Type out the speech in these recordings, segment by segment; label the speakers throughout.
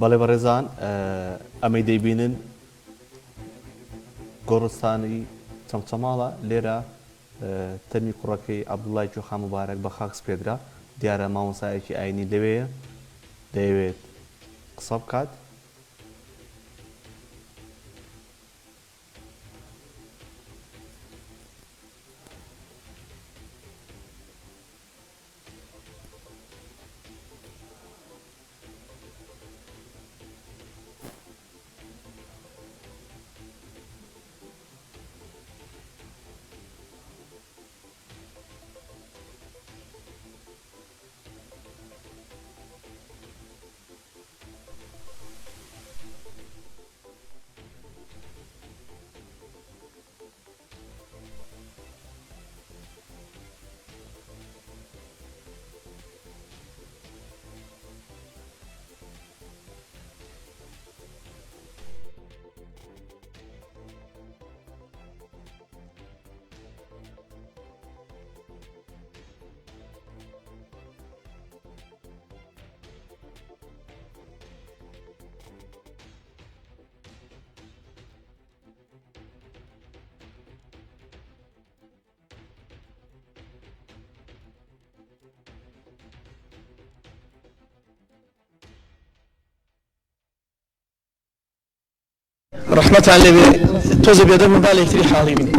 Speaker 1: بەڵێ بەڕێزان ئەمەی دەیبینن گۆڕستانی چەمچەماڵە لێرە تەرمی کوڕەکەی عەبدوڵای کوێخا موبارەک بە خاک سپێدرا دیارە مامۆستایەکی ئاینی لەوێیە دەیەوێت قسە بکات.
Speaker 2: ڕەحمەتان لێبێ تۆزێ بێدەنگ بن با لە یەکتری حاڵی بین.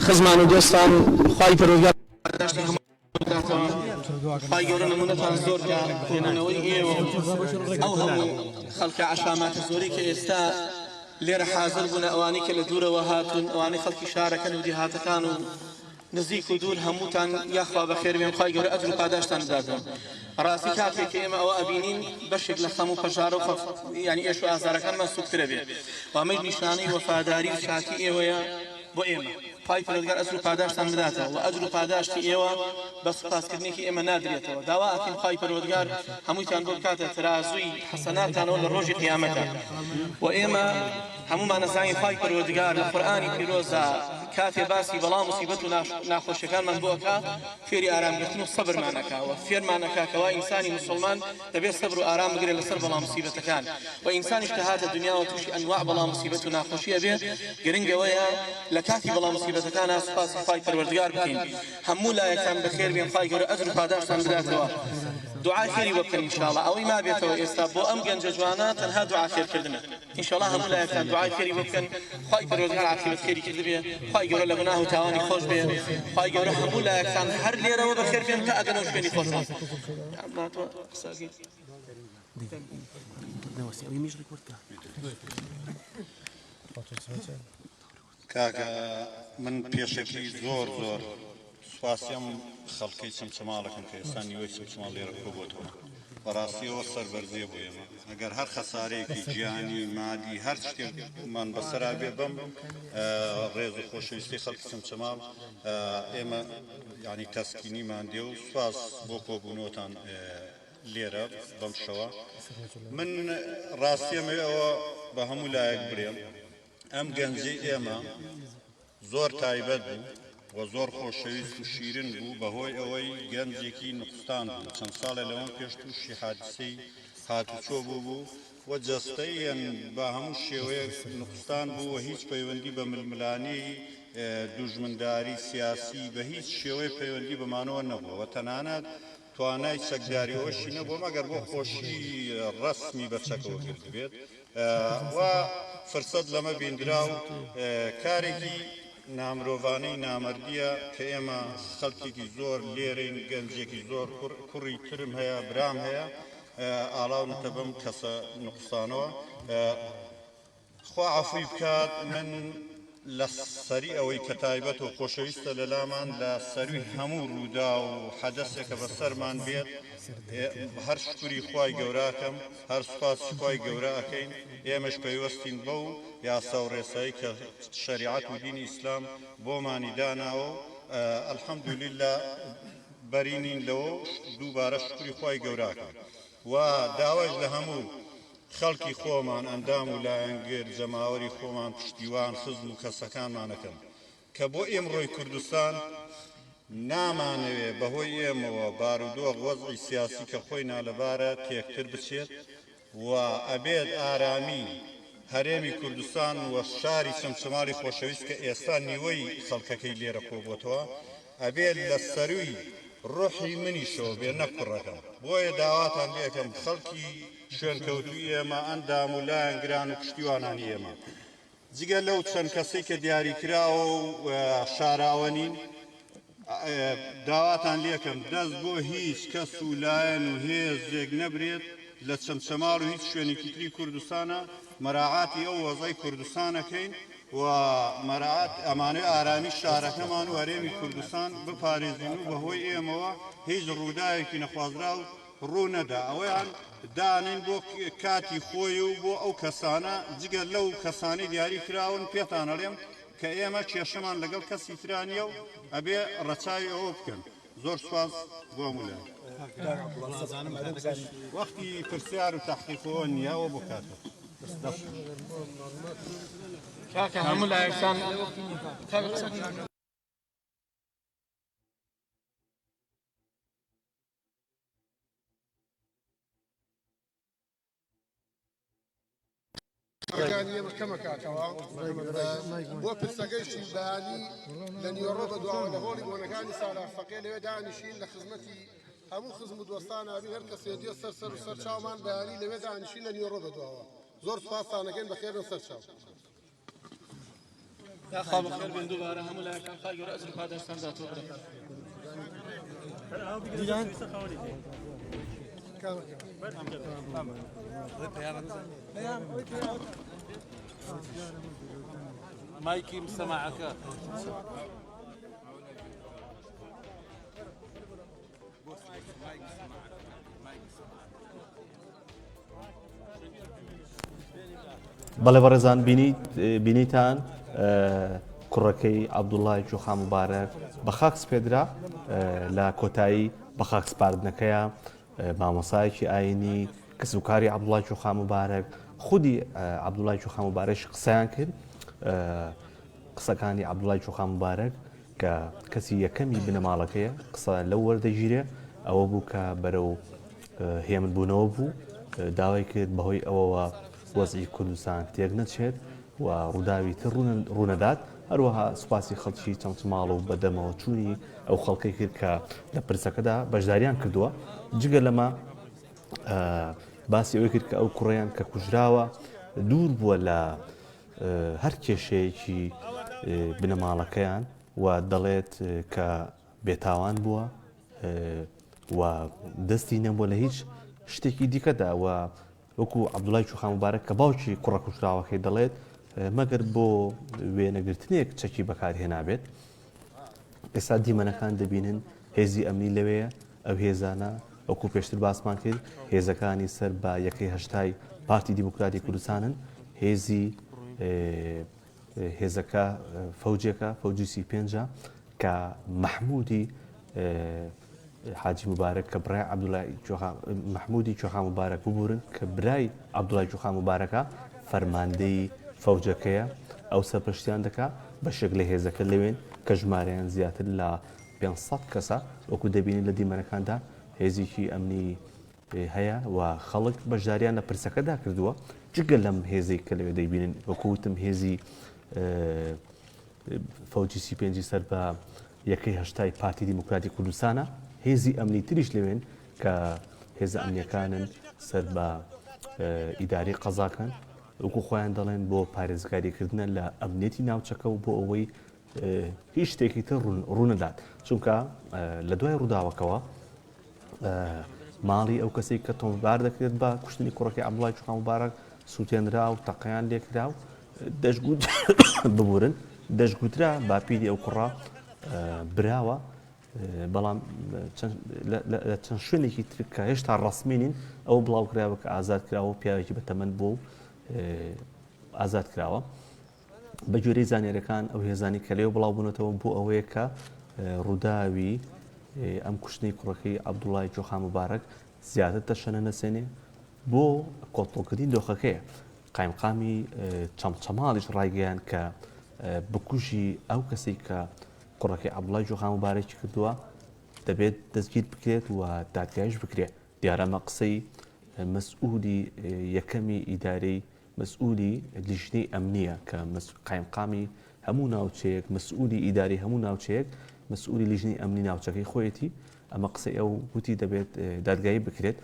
Speaker 2: خزمان و دۆستان خوای پەروەردگار پاداشتی هەموو بداتەوە. خوای گەورە نمونەتان زۆر کە کۆبوونەوەی ئێوە و ئەو هەموو خەڵکە عەشاماتە زۆرەی کە ئێستا لێرە حازر بوونە ئەوانەی کە لە دوورەوە هاتوون ئەوانەی خەڵکی شارەکەن و دیهاتەکان و نزیک و دوور هەمووتان یاخوا بەخێر بێن خوای گەورە ئەجر و پاداشتان بداتەوە ڕاستی کاتێک کە ئێمە ئەوە ئەبینین بەشێک لە خەم و پەژارە و خەف یعنی ئێش و ئازارەکانمان سوکترە بێ و ئەمەش نیشانەی وەفاداری و چاکی ئێوەیە بۆ ئێمە خوای پەروەردگار ئەجر و پاداشتان بداتەوە و ئەجر و پاداشتی ئێوە بە سوپاسکردنێکی ئێمە نادرێتەوە داوا ئەکەین خوای پەروەردگار هەموویتان بۆ بکاتە تەرازووی حەسەناتانەوە لە ڕۆژی قیامەتە و ئێمە هەموومان ئەزانین خوای پەروەردگار لە قورئانی پیرۆزدا کاتێ باسی بەڵا موسیبەت و ناخۆشیەکانمان بۆ ئەکا فێری ئارامگرتن و سەبرمان ئەکا و فێرمان ئەکا کەوا ئینسانی موسڵمان دەبێ سەبر و ئارام بگرێ لەسەر بەڵا موسیبەتەکان و ئینسانیش کە هاتە دنیاوە تووشی ئەنواع بەڵا موسیبەت و ناخۆشی ئەبێ گرنگ ئەوەیە لە کاتی بەڵا موسیبەتەکانا سوپاسی خوای پەروەردگار بکەین هەموو لایەکتان بەخێر بێن خوای گەورە ئەجر و پاداشتان بداتەوە دوعای خێری بۆ بکەن ان شاء اللە ئەوەی مابێتەوە ئێستا بۆ ئەم گەنجە جوانە تەنها دوعا خێرکردنە. ان شاء اللە هەموو لایەکتان دوعای خێری بۆ بکەن خوای پەروەردگار عاقیبەت خێری کردبێ خوای گەورە لە گوناه و تاوانی خۆش بێ خوای گەورە هەموو لایەکتان هەر لێرەوە بەخێر بێن تا ئەگەنەوە شوێنی خۆتان.
Speaker 3: کاکە من پێشەکی زۆر زۆر سوپاسی ئەم خەڵکەی چەمچەماڵەکەم کە ئێستا نیوەی چەمچەماڵ لێرە کۆبۆتەوە بەڕاستیەوە سەربەرزیە بۆ ئێمە ئەگەر هەر خەسارەیەکی گیانی مادی هەر شتێکمان بەسەرا بێ بەم ڕێز و خۆشەویستی خەڵکی چەمچەماڵ ئێمە یعنی تەسکینیمان دێ و سوپاس بۆ کۆبوونەوەتان لێرە بەم شەوە من ڕاستیەمەوێ ئەوە بە هەموو لایەک بڵێم ئەم گەنجەی ئێمە زۆر تایبەت بوو و زۆر خۆشەویست و شیرن بوو بەهۆی ئەوەی گەنجێکی نوقستان بوو چەند ساڵێ لەوەم پێش تووشی حادیسەی هاتوچۆ بووبوو و جەستەییەن بە هەموو شێوەیەک نوقستان بوو و هیچ پەیوەندی بە ململانێی دوژمنداری سیاسی بە هیچ شێوەیەک پەیوەندی بەمانەوە نەبووە و تەنانەت توانای چەکداری ئەوەشی نەبووە مەگەر بۆ خۆشی ڕەسمی بە چەکەوە کردبێت و فرسەت لەمە بیندرا و کارێکی نامرۆڤانەی نامەردیە کە ئێمە خەڵکێکی زۆر لێرەین گەنجێکی زۆر کوڕی ترم هەیە برام هەیە ئاڵاونەتە بەم کەسە نوقسانەوە. خوا عەفوی بکات من لە سەری ئەوەی کە تایبەت و خۆشەویستە لە لامان لە سەروی هەموو ڕووداو و حەدەسێکە بەسەرمان بێت هەر شوکری خوای گەورە ئەکەم هەر سوپاسی خوای گەورە ئەکەین ئێمەش پەیوەستین بەو یاسا و ڕێسایی کە شەریعەت و دینی ئیسلام بۆمانی داناوە و الحمدللە بەرینین لەوە و دووبارە شوکری خوای گەورە ئەکەم و داوایش لە هەموو خەڵکی خۆمان، ئەندام و لایەنگر، جەماوەری خۆمان، پشتیوان، خزم و کەسەکانمان ئەکەم کە بۆ ئیمڕۆی کوردستان. نامانەوێ بەهۆی ئێمەوە بارودۆخ وەزعی سیاسی کە خۆی نالەبارە تێکتر بچێت و ئەبێت ئارامی هەرێمی کوردستان و شاری چەمچەماڵی خۆشەویست کە ئێستا نیوەی خەڵکەکەی لێرە کۆبۆتەوە ئەبێت لە سەرووی ڕۆحی منیشەوە بێ نەک کوڕەکەم بۆیە داواتان لێکەم خەڵکی شوێنکەوتووی ئێمە ئەندام و لایەنگران و پشتیوانانی ئێمە جگە لەو چەند کەسەی کە دیاریکراوە و شاراوە نین، داواتان لێکەم دەست بۆ هیچ کەس و لایەن و هێزێک نەبرێت لە چەمچەماڵ و هیچ شوێنێکی تری کوردستانە، مەراعاتی ئەو وەزعەی کوردستانەکەین و مەراعات ئەمانەوێ ئارامی شارەکەمان و هەرێمی کوردستان بپارێزین و بەهۆی ئێمەوە هیچ ڕووداوێکی نەخوازراو ڕوو نەدا ئەوەیان دانێن بۆ کاتی خۆی و بۆ ئەو کەسانە جگە لەو کەسانەی دیاری کراون پێتان ئەڵێم کە ئێمە کێشەمان لەگەڵ کەسی ترا نییە و ئەبێ ڕەچاوی ئەوە بکەن زۆر سوپاس بۆ هەموو لایەک. وەختی پرسیار و تەحقیقەوە نییە ئەوە بۆ کاتە. دەست خۆش.
Speaker 2: کاکە هەموو لایەکتان
Speaker 4: ەکانی ئێمە کەمەکاتەوە بۆ پرسەکەیشی بەیانی لە نیوەڕۆ بە دواوە لە هۆڵی بۆنەکانی سالار فەقێ لەوێ دانیشین لە خزمەتی هەموو خزم و دۆستان ئابین هەر کەسێ دێ سەر سەر و سەر چاومان بەیانی لەوێ دانیشین لە نیوەڕۆ بە دواوە زۆر سوپاستانەکەین بەخێربێن سەر چاو.
Speaker 2: یاخوا بەخێر بێن دووبارە هەموو لایەکان خوای گەورە ئەجر و پاداشتان داتەوە برا.
Speaker 5: مایکی سەماعەکە.
Speaker 1: بەڵێ بەڕێزان بینیتان کوڕەکەی عەبدوڵای جوخا مبارەک بە خاک سپێدرا لە کۆتایی بە خاک سپاردنەکەیە مامۆسایەکی ئاینی کەسوکاری عەبدوڵای جوخا مبارەک خودی عەبدوڵای جوخا مبارەش قسەیان کرد قسەکانی عەبدوڵای جوخا مبارەک کە کەسی یەکەمی بنەماڵەکەیە قسە لەو وەردەگیرێ ئەوە بوو کە بەرەو هێمن بوونەوە بوو داوای کرد بەهۆی ئەوەوە وەزعی کوردستان تێک نەچێت و ڕووداوی تر ڕوونەدات هەروەها سوپاسی خەڵکی چەمچماڵ و بەدەمەوە چوونی ئەو خەڵکەی کرد کە لە پرسەکەدا بەشداریان کردووە جگە لەمە باسی ئەوەی کرد کە ئەو کوڕیان کە کوژراوە دوور بووە لە هەر کێشەیەکی بنەماڵەکەیان و دەڵێت کە بێتاوان بووە و دەستی نەبووە لە هیچ شتێکی دیکەدا و وەکو عەبدوڵای چوخان مبارەک کە باوکی کوڕە کوژراوەکەی دەڵێت مەگەر بۆ وێنەگرتنێک چەکی بەکارهێنابێت ئێستا دیمەنەکان دەبینن هێزی ئەمنی لەوەیە ئەو هێزانە وەکو پێشتر باسمان کرد هێزەکانی سەر بە یەکەی هەشتای پارتی دیموکراتی کوردستانن هێزی هێزەکە فەوجێکە فەوجی سی پێنجە کە مەحمودی حاجی مبارەک کە برای عەبدوڵای جوخا مەحمودی جوخا مبارەک ببورن کە برای عەبدوڵای جوخا مبارەکە فەرماندەی فەوجەکەیە ئەو سەرپەرشتیان دەکا بەشێک لە هێزەکە لەوێن کە ژمارەیان زیاتر لە 500 کەسە وەکو دەبینین لە دیمەنەکاندا هێزێکی ئەمنی هەیە و خەڵک بەشداریان لە پرسەکەدا کردووە جگە لەم هێزێک کە لەوێ دەیبینن وەکو وتم هێزی فەوجی سی پێنجی سەر بە یەکەی هەشتای پارتی دیموکراتی کوردستانە، هێزی ئەمنی تریش لەوێن کە هێزە ئەمنیەکانن سەر بە ئیدارەی قەزاکەن، وەکو خۆیان دەڵێن بۆ پارێزگاریکردنە لە ئەمنیەتی ناوچەکە و بۆ ئەوەی هیچ شتێکی تر ڕوونەدات، چونکە لە دوای ڕووداوەکەوە ماڵی ئەو کەسەی کە تۆمەتبار دەکرێت بە کوشتنی کوڕەکەی عەبدوڵای چوکا موبارەک سووتێنرا و تەقەیان لێکرا و دەشگوت ببورن دەشگوترا باپیری ئەو کوڕە براوە بەڵام لە چەند شوێنێکی تر کە هێشتا ڕسمی نین ئەو بڵاو کراوە کە ئازاد کراوە و پیاوێکی بەتەمەند بوو و ئازاد کراوە. بە گوێرەی زانیاریەکان ئەو هێزانی کە لێو بڵاو بوونەتەوە بۆ ئەوەیە کە ڕووداوی ئەم کوشتنی کوڕەکەی عەبدوڵای جۆخا مبارەک زیاتر تەشەنە نەسێنێ بۆ کۆنترۆڵکردنی دۆخەکەیە. قایمقامی چەمچەماڵیش ڕایگەیاند کە بکوژی ئەو کەسەی کە. کوڕەکەی عەبدوڵای جوخا موبارەکی کردووە دەبێت دەستگیر بکرێت و دادگایش بکرێت. دیارە ئەمە قسەی مەسئولی یەکەمی ئیدارەی مەسئولی لیژنەی ئەمنییە کە قایمقامی هەموو ناوچەیەک مەسئولی ئیداری هەموو ناوچەیەک مەسئولی لیژنەی ئەمنی ناوچەکەی خۆیەتی ئەمە قسەی ئەو وتی دەبێت دادگایی بکرێت.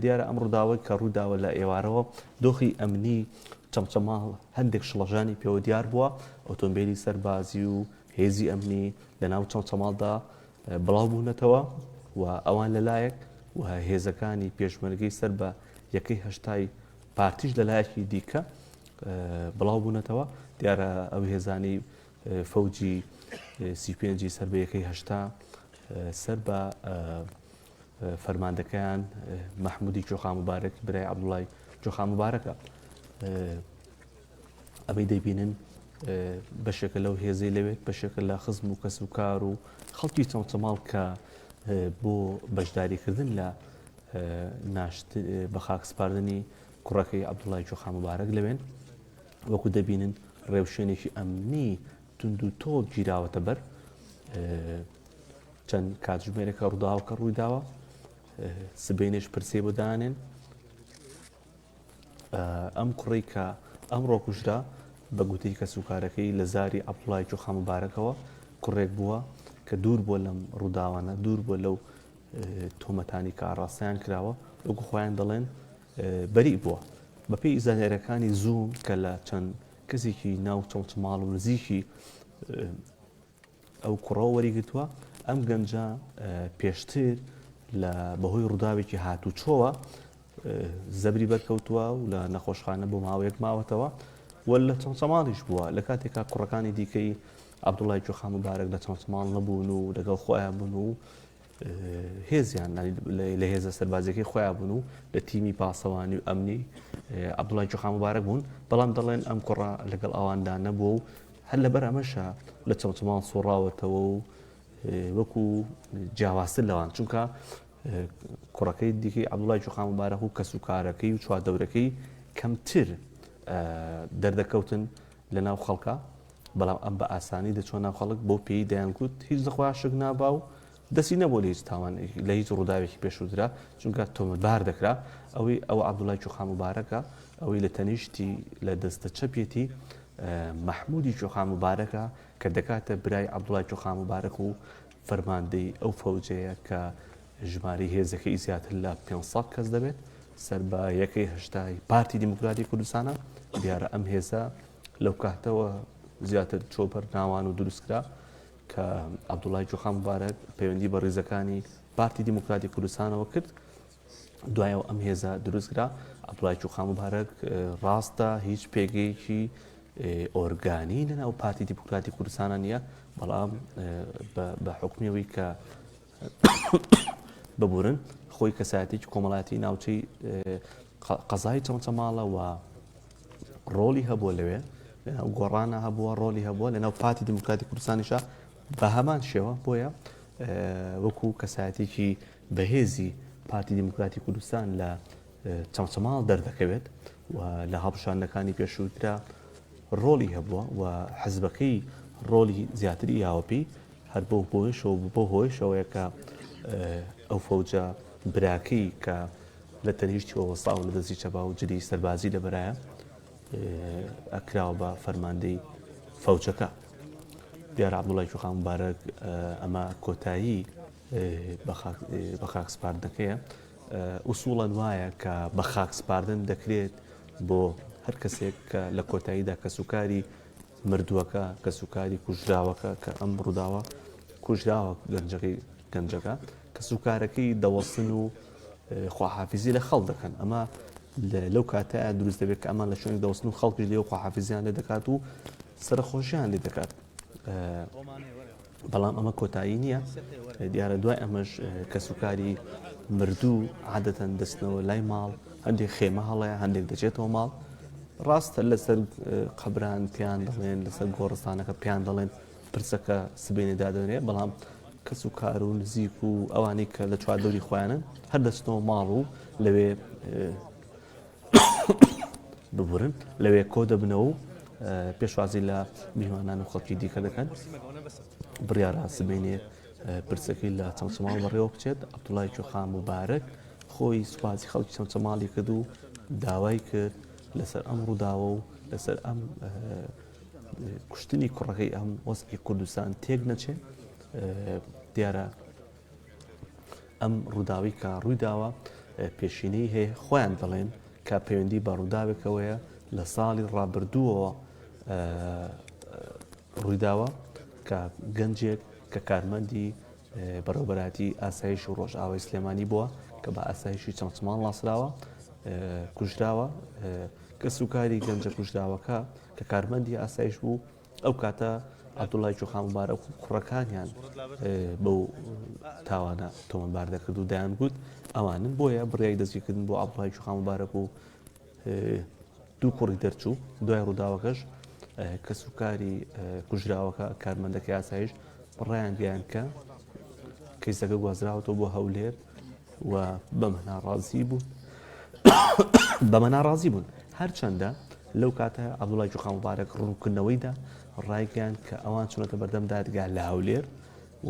Speaker 1: دیارە ئەم ڕووداوەی کە ڕوویداوە لە ئێوارەوە دۆخی ئەمنی چەمچەماڵ هەندێک شڵەژانی پێوە دیار بووە، ئۆتۆمبیلی سەربازی و هێزی ئەمنی لە ناو چەمچەماڵدا بڵاو بوونەتەوە و ئەوان لەلایەک و هێزەکانی پێشمەرگەی سەر بە یەکەی هەشتای پارتیش لەلایەکی دیکە بڵاو بوونەتەوە. دیارە ئەو هێزانەی فەوجی 35 ی سەر بە یەکەی 80 سەر بە فەرماندەکەیان مەحمودی جۆخا موبارەک برای عەبدوڵای جۆخا موبارەکە. ئەمەی دەیبینن بەشێکە لەو هێزەی لەوێت، بەشێکە لە خزم و کەس و کار و خەڵکی چەمچەماڵ کە بۆ بەشداریکردن لە ناشت بە خاک سپاردنی کوڕەکەی عەبدوڵای جۆخا موبارەک لەوێن. وەکو دەبینن ڕێوشوێنێکی ئەمنی توند و تۆڵ گیراوەتە بەر. چەند کاتژمێرێکە ڕووداوەکە ڕوویداوە، سبەینێش پرسەی بۆ دانێن. ئەم کوڕەی کە ئەمڕۆ کوژرا بە گوتەی کەسوکارەکەی لە زاری عەبدوڵای جوخا موبارەکەوە کوڕێک بووە کە دوور بووە لەم ڕووداوانە، دوور بووە لەو تۆمەتانی کە ئاڕاستەیان کراوە، وەکو خۆیان دەڵێن بەری بووە. بەپێی زانیارییەکانی زووم کە لە چەند کەسێکی ناو چەمچەماڵ و نزیکی ئەو کوڕەوە وەریگرتووە، ئەم گەنجە پێشتر لە بەهۆی ڕووداوێکی هاتوچۆوە زەبری بەرکەوتووە و لە نەخۆشخانە بۆ ماوەیەک ماوەتەوە و لە چەمچەماڵیش بووە لە کاتێکا کوڕەکانی دیکەی عەبدوڵای جوخا موبارەک لە چەمچەماڵ نەبوون و لەگەڵ خۆیان بوون و هێزیان لە هێزە سەربازیەکەی خۆیان بوون و لە تیمی پاسەوانی و ئەمنی عەبدوڵای جوخا موبارەک بوون، بەڵام دەڵێن ئەم کوڕە لەگەڵ ئەواندا نەبووە و هەر لەبەر ئەمەشە لە چەمچەماڵ سوڕاوەتەوە و وەکو جیاوازتر لەوان، چونکە کوڕەکەی دیکەی عەبدوڵای جوخا موبارەک و کەسوکارەکەی و چواردەورەکەی کەمتر دەردەکەوتن لە ناو خەڵکا، بەڵام ئەم بە ئاسانی دەچوە ناو خەڵک، بەو پێیەی دەیانگوت هیچ لە خۆیا شک نابا و دەستی نەبووە لە هیچ تاوانێک، لە هیچ ڕووداوێکی پێشووترا، چونکە تۆمەتبار دەکرا. ئەوەی ئەوە عەبدوڵای کوێخا موبارەکە، ئەوەی لە تەنیشتی لە دەستە چەپیەتی مەحموودی کوێخا موبارەکە کە دەکاتە برای عەبدوڵای کوێخا موبارەک و فەرماندەی ئەو فەوجەیە کە ژمارەی هێزەکەی زیاتر لە 500 کەس دەبێت، سەر بە یەکەی هەشتای پارتی دیموکراتی کوردستانە. دیارە ئەم هێزە لەو کاتەوە زیاتر چۆ بەر ناوان و دروستکرا کە عەبدوڵای جوخا موبارەک پەیوەندی بە ڕیزەکانی پارتی دیموکراتی کوردستانەوە کرد، دوایەوە ئەم هێزە دروستکرا. عەبدوڵای جوخا موبارەک ڕاستە هیچ پێگەیەکی ئۆرگانی لەناو پارتی دیموکراتی کوردستانە نییە، بەڵام بە حکومیەوەی کە ببورن خۆی کەسایەتێکی کۆمەڵایەتی ناوچەی قەزای چەمچەماڵە و ڕۆڵی هەبووە لەوێ لەناو گۆڕانە هەبووە ڕۆڵی هەبووە لەناو پارتی دیموکراتی کوردستانیشە بە هەمان شێوە بۆیە وەکو کەسایەتێکی بەهێزی پارتی دیموکراتی کوردستان لە چەمچەماڵ دەردەکەوێت و لە هەڵبژاردنەکانی پێشووترا ڕۆڵی هەبووە و حزبەکەی ڕۆڵی زیاتری یاوە پێی، هەر بەو هۆیەشەوە بەو هۆیەشەوەیە کە ئەو فەوجە براکەی کە لە تەنیشتیەوە وەستاوە لە دەستی چەپا و جلی سەربازی لەبەرایە ئەکراوە بە فەرماندەی فەوجەکە. دیارە عەبدوڵای کوێخا موبارەک ئەمە کۆتایی بە خاک سپاردنەکەیە. ئوسوڵەن وایە کە بە خاک سپاردن دەکرێت بۆ هەر کەسێک کە لە کۆتاییدا کەسوکاری مردووەکە، کەسوکاری کوژراوەکە کە ئەم ڕووداوە کوژراوە گەنجەکەی گەنجەکە کەسوکارەکەی دەوەستن و خواحافیزی لە خەڵک دەکەن. ئەمە لەو کاتەیە دروست دەبێت کە ئەمان لە شوێنێک دەوەستن و خەڵکیش لێ خواحافیزیان لێ دەکات و سەرەخۆشیان لێ دەکات. بەڵام ئەمە کۆتایی نییە، دیارە دوای ئەمەش کەسوکاری مردوو عادەتەن دەچنەوە لای ماڵ، هەندێک خێمە هەڵەیە، هەندێک دەچێتەوە ماڵ. ڕاستە لەسەر قەبران پێیان دەڵێن، لەسەر گۆڕستانەکە پێیان دەڵێن پرسەکە سبەینێ دادەنرێ، بەڵام کەس و کار و نزیک و ئەوانەی کە لە چواردەوری خۆیانن هەر دەچنەوە ماڵ و لەوێ ببورن لەوێ کۆ دەبنەوە و پێشوازی لە میوانان و خەڵکی دیکە دەکەن. بڕیارە سبەینێ پرسەکەی لە چەمچەماڵ بەڕێوە بچێت. عەبدوڵای کوێخا موبارەک خۆی سوپاسی خەڵکی چەمچەماڵی کرد و داوای کرد لەسەر ئەم ڕووداوە و لەسەر ئەم کوشتنی کوڕەکەی ئەم وەزعی کوردستان تێک نەچێ. دیارە ئەم ڕووداوی کە ڕوویداوە پێشینەی هەیە، خۆیان دەڵێن کە پەیوەندی بە ڕووداوێکەوەیە لە ساڵی ڕابردووەوە ڕوویداوە کە گەنجێک کە کارمەندی بەڕێوەبەرایەتی ئاسایش و ڕۆژئاوای سلێمانی بووە کە بە ئاسایشی چەمچەماڵ ناسراوە کوژراوە. کەسوکاری گەنجە کوژراوەکە کە کارمەندی ئاسایش بوو ئەو کاتە عەبدوڵای کوێخا موبارەک و کوڕەکانیان بەو تاوانە تۆمەتبار دەکرد و دەیانگوت ئەوانن، بۆیە بڕیاری دەستگیرکردن بۆ عەبدوڵای کوێخا موبارەک و دوو کوڕی دەرچوو. دوای ڕووداوەکەش کەسوکاری کوژراوەکە کارمەندەکەی ئاسایش ڕایانگەیاند کە کەیسەکە گوازراوەتەوە بۆ هەولێر و بەمە ناڕازی بوون بەمە ناڕازی بوون. هەرچەندە لەو کاتە عەبدوڵای جوخا موبارەک ڕوونکردنەوەیدا ڕایگەیاند کە ئەوان چوونەتە بەردەم دادگا لە هەولێر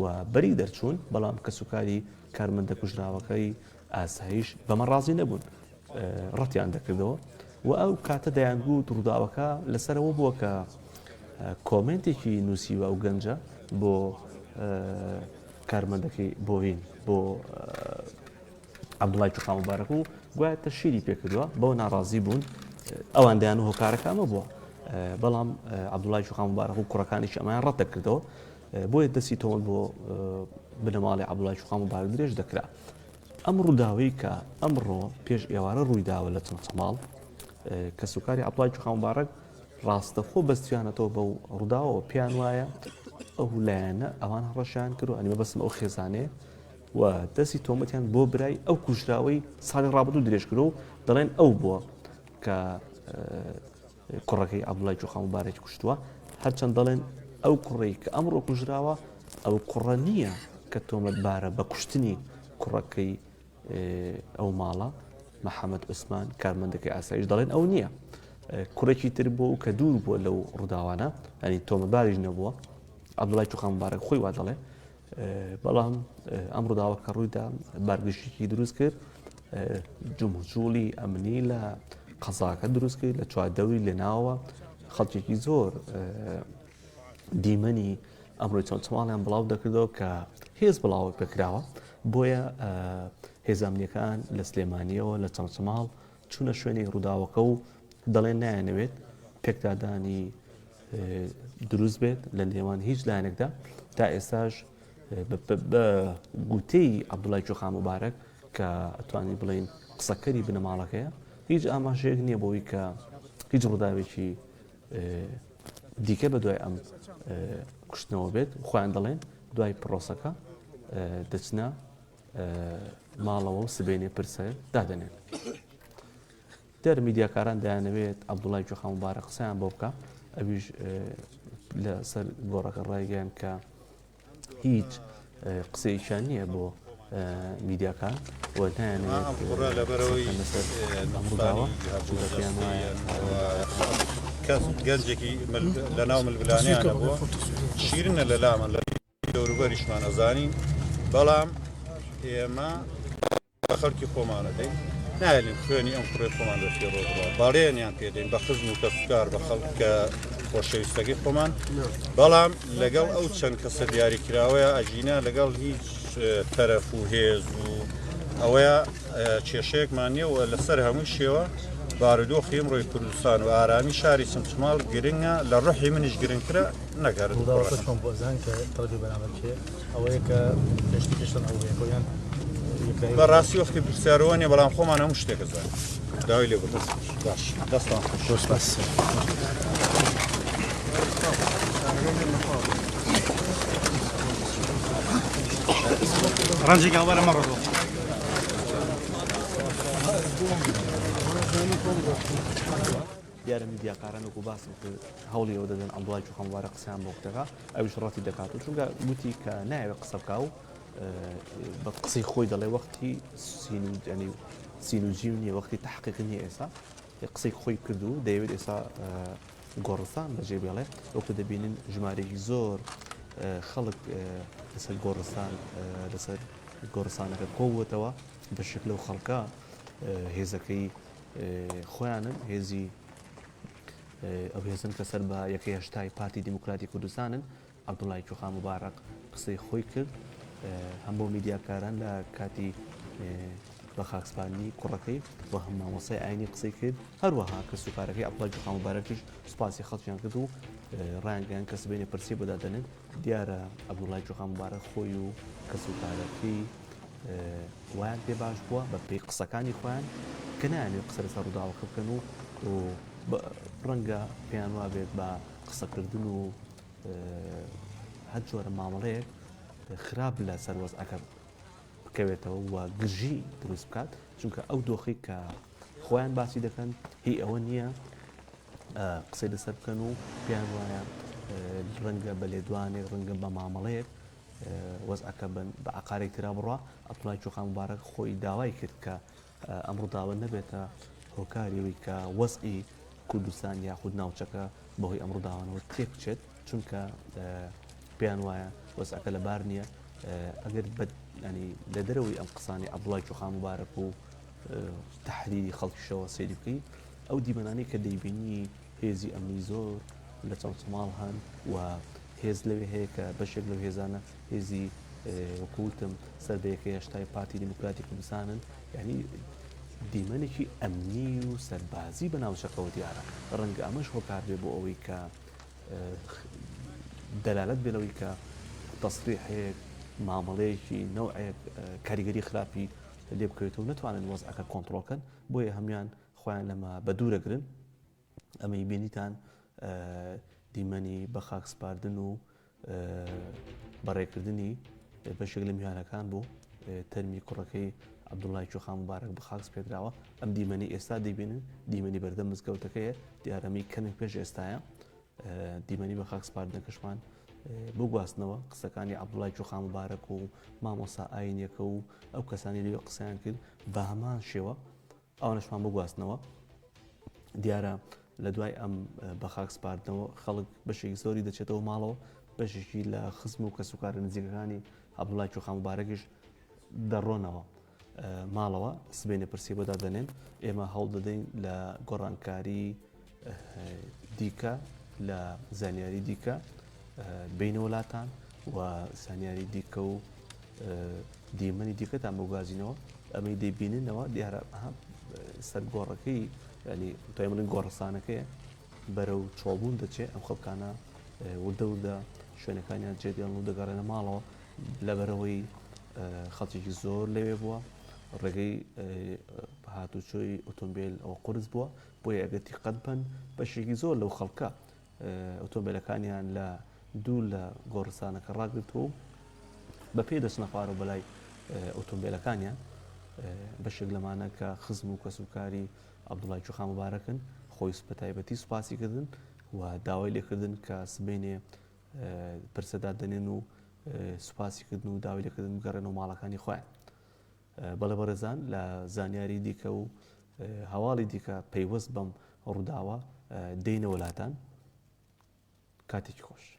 Speaker 1: و بەری دەرچوون، بەڵام کەسوکاری کارمەندە کوژراوەکەی ئاسایش بەمە ڕازی نەبوون، ڕەتیان دەکردەوە و ئەو کاتە دەیانگوت ڕووداوەکە لەسەرەوە بووە کە کۆمێنتێکی نووسیوە ئەو گەنجە بۆ کارمەندەکەی بۆین بۆ عەبدوڵای کوێخا موبارەک و گوایە تەشهیری پێکردووە، بەوە ناڕازی بوون، ئەوان دەیان و هۆکارەکە ئەمە بووە، بەڵام عەبدوڵای کوێخا موبارەک و کوڕەکانیشی ئەمەیان ڕەت دەکردەوە، بۆیە دەستی تۆمەت بۆ بنەماڵەی عەبدوڵای کوێخا موبارەک درێژ دەکرا. ئەم ڕووداوەی کە ئەمڕۆ پێش ئێوارە ڕوویداوە لە چەمچەماڵ، کەسوکاری عەبدوڵای کوێخا موبارەک ڕاستەخۆ بەستویانەتەوە بەو ڕووداوەوە، پێیان وایە ئەو لایەنە ئەوان هەڕەشەیان کردووە، ئەنی مەبەستم ئەو خێزانەیە و دەستی تۆمەتیان بۆ برای ئەو کوژراوەی ساڵی ڕابردوو درێژ کردووە و دەڵێن ئەو بووە کە کوڕەکەی عەبدوڵای کوێخا موبارەکی کوشتووە. هەرچەند دەڵێن ئەو کوڕەی کە ئەمڕۆ کوژراوە ئەو کوڕە نییە کە تۆمەتبارە بە کوشتنی کوڕەکەی ئەو ماڵە، محەمەد عوسمان کارمەندەکەی ئاسایش دەڵێن ئەو نییە، کوڕێکی تر بووە و کە دوور بووە لەو ڕووداوانە، ینی تۆمەتباریش نەبووە. عەبدوڵای کوێخا موبارەک خۆی وا دەڵێ. بەڵام ئەم ڕووداوە کە ڕوویدا بارگشتێکی دروست کرد، جموجوڵی ئەمنی لە قەزاکە دروست کرد، لە چواردەوری لە ناوەوە خەڵکێکی زۆر دیمەنی ئەمڕۆی چەمچەماڵیان بڵاو دەکردەوە کە هێز بڵاوە پێکراوە، بۆیە هێزە ئەمنیەکان لە سلێمانیەوە لە چەمچەماڵ چوونە شوێنی ڕووداوەکە و دەڵێن نایانەوێت پێکدادانی دروست بێت لە نێوان هیچ لایەنێکدا. تا ئێستاش بە گوتەی عەبدوڵای کوێخا موبارەک کە ئەتوانی بڵێین قسەکەری بنەماڵەکەیە، هیچ ئاماژەیەک نییە بۆی کە هیچ ڕووداوێکی دیکە بە دوای ئەم کوشتنەوە بێت. خۆیان دەڵێن دوای پرۆسەکە دەچنە ماڵەوە و سبەینێ پرسە دادەنێن. دیارە میدیاکاران دەیانەوێت عەبدوڵای کوێخا موبارەک قسەیان بۆ بکا، ئەویش لەسەر گۆڕەکە ڕایگەیاند کە هیچ قسەیەکیان نییە بۆ میدیاکان و نایانەوێت قسە بکەن لەسەر ئەم ڕووداوە، چونکە پێیان وایە
Speaker 3: کەس گەنجێکی لەناو ململانێیانە بووە شیرنە لە لامان لە دەوروبەریشمان ئەزانین بەڵام ئێمە بە خەڵکی خۆمان ئەدەین، نایەلین خوێنی ئەم کوڕەی خۆمان بە فیڕۆ بڕوا، بەڵێنیان پێدەین بە خزم و کەسوکار بە خەڵکە خۆشەویستەکەی خۆمان، بەڵام لەگەڵ ئەو چەند کەسە دیاریکراوەیە ئەگینا لەگەڵ هیچ تەرەف و هێز و ئەوەیە کێشەیەکمان نییە و لەسەر هەموو شێوە بارودۆخی ئەمڕۆی کوردستان و ئارامی شاری چەمچەماڵ گرنگە، لە ڕۆحی منیش گرنگترە نەک هەر
Speaker 6: ڕووداوەکە
Speaker 3: کوڕەکەم.
Speaker 6: چۆن بوو ئەزانن کە تەرەفی بەرامبەر کێیە؟ ئەوەیە کە پێشتر پێشتان ئەو بەیەکەوە یان یەکلایی
Speaker 3: بەڕاستی وەختی پرسیارەوە نیە بەڵام خۆمان هەموو شتێک ئەزانین داوای لێبوردن باش دەستان خۆش.
Speaker 6: زۆر سپاس.
Speaker 2: ڕەنجێک وەرە مەڕۆ.
Speaker 1: دیارە میدیاکاران وەکو باسم کرد هەوڵی ئەوە دەدەن عەبدوڵای کوێخا موبارەک قسەیان بۆ بکا، ئەویش ڕەتی دەکات و چونکە گوتی کە نایەوێت قسە بکا و بە قسەی خۆی دەڵێ وەختی سین و یعنی سین و جیم نییە، وەختی تەحقیق نییە، ئێستا قسەی خۆی کرد و دەیەوێت ئێستا گۆڕستان بەجێ بێڵێ. وەکو دەبینن ژمارەیەکی زۆر خەڵک لەسەر گۆڕستان لەسەر گۆڕستانەکە کۆبووەتەوە، بەشێک لەو خەڵکە هێزەکەی خۆیانن، هێزی ئەو هێزن کە سەر بە یەکەی هەشتای پارتی دیموکراتی کوردستانن. عەبدوڵای کوێخا موبارەک قسەی خۆی کرد هەم بۆ میدیاکاران لە کاتی بە خاکسپاردنی کوڕەکەی و هەم مامۆستای ئاینی قسەی کرد، هەروەها کەسوکارەکەی عەبدوڵای کوێخا موبارەکیش سوپاسی خەڵکیان کرد و ڕایانگەیاند کە سبەینێ پرسەی بۆ دادەنێن. دیارە عەبدوڵای کوێخا موبارەک خۆی و کەسوکارەکەی وایان پێ باش بووە بە پێی قسەکانی خۆیان کە نایانەوێت قسە لەسەر ڕووداوەکە بکەن و ڕەنگە پێیان وابێت بە قسەکردن و هەر جۆرە مامەڵەیەک خراپ لە سەر وەزعەکە بکەوێتەوە و گرژی دروست بکات چونکە ئەو دۆخی کە خۆیان باسی دەکەن هی ئەوە نییە قسەی لەسەر بکەن و پێیان وایە ڕەنگە بە لێدوانێک ڕەنگە بە مامەڵەیەک وەزعەکە بن بە عقارێک ترا بڕە ئەپلای چۆخان مبارەک خۆی داوای کرد کە ئەم ڕووداوە نەبێتە هۆکاری ئەوەی کە وەزعی کوردستان یاخود ناوچەکە بەهۆی ئەم ڕووداوانەوە تێک بچێت، چونکە پێیان وایە وەزعەکە لەبار نییە. ئەگەر ینی لە دەرەوەی ئەم قسانەی عەبدوڵای کوێخا موبارەک و تەحریری خەڵکیشەوە سەیری بکەی ئەو دیمەنانەی کە دەیبینی هێزی ئەمنی زۆر لە چەمچەماڵ هەن و هێز لەوێ هەیە کە بەشێک لەو هێزانە هێزی وەکو وتم سەر بە یەکەی هەشتای پارتی دیموکراتی کوردستانن یعنی دیمەنێکی ئەمنی و سەربازی بە ناوچەکەوە دیارە ڕەنگە ئەمەش هۆکار بێ بۆ ئەوەی کە دەلالەت بێ لەوەی کە تەسریحێک مامەڵەیەکی نەوعێک کاریگەری خراپی لێ بکەوێتەوە نەتوانن وەزعەکە کۆنتڕۆڵ کەن بۆیە هەموان خۆیان لەمە بە دوورەگرن ئەمەی بینیتان دیمەنی بە خاک سپاردن و بەڕێکردنی بەشێک لە میوانەکان بوو تەرمی کوڕەکەی عەبدوڵای کوێخا موبارەک بە خاک سپێدراوە ئەم دیمەنی ئێستا دەیبینن دیمەنی بەردەم مزگەوتەکەیە دیارەمی کەمێک پێش ئێستاە دیمەنی بە خاک سپاردنەکەشمان بۆ گواستنەوە قسەکانی عەبدوڵای کوێخا موبارەک و مامۆسا ئاینیەکە و ئەو کەسانی لەوێ قسەیان کرد بە هەمان شێوە ئەوانەشمان بگواستنەوە. دیارە لە دوای ئەم بەخاک سپاردنەوە خەڵک بەشێکی زۆری دەچێتەوە ماڵەوە، بەشێکی لە خزم و کەسوکارە نزیکەکانی عەبدوڵای کوێخا موبارەکیش دەڕۆنەوە ماڵەوە، سبەینێ پرسی بۆ دادەنێن. ئێمە هەوڵ دەدەین لە گۆڕانکاری دیکە لە زانیاری دیکە بینەوە لاتان و زانیاری دیکە و دیمەنی دیکەتان بگوازینەوە ئەمەی دەیبیننەوە دیارە سەر گۆڕەکەی ینی توای بڵین گۆڕستانەکەی بەرەو چۆڵبوون دەچێ ئەم خەڵکانە وردە وردە شوێنەکانیان جێدێڵن و دەگەڕێنە ماڵەوە لەبەرەوەی خەڵکێکی زۆر لەوێ بووە ڕێگەی هاتوچۆی ئۆتۆمبیل ئەوە قورس بووە بۆیە ئەگەر دیقەت بەن بەشێکی زۆر لەو خەڵکە ئۆتۆمبیلەکانیان لە دوور لە گۆڕستانەکە ڕاگرتووە و بە پێ دەچنە خوارەوە بەلای ئۆتۆمبیلەکانیان بەشێک لەمانە کە خزم و کەسوکاری عەبدوڵای کوێخا موبارەکن خۆی بە تایبەتی سوپاسی کردن و داوای لێکردن کە سبەینێ پرسە دادەنێن و سوپاسی کردن و داوای لێکردن بگەڕێنەوە ماڵەکانی خۆیان. بەڵێ بەڕێزان لە زانیاری دیکە و هەواڵی دیکە پەیوەست بەم ڕووداوە دێینەوە لاتان. کاتێکی خۆش.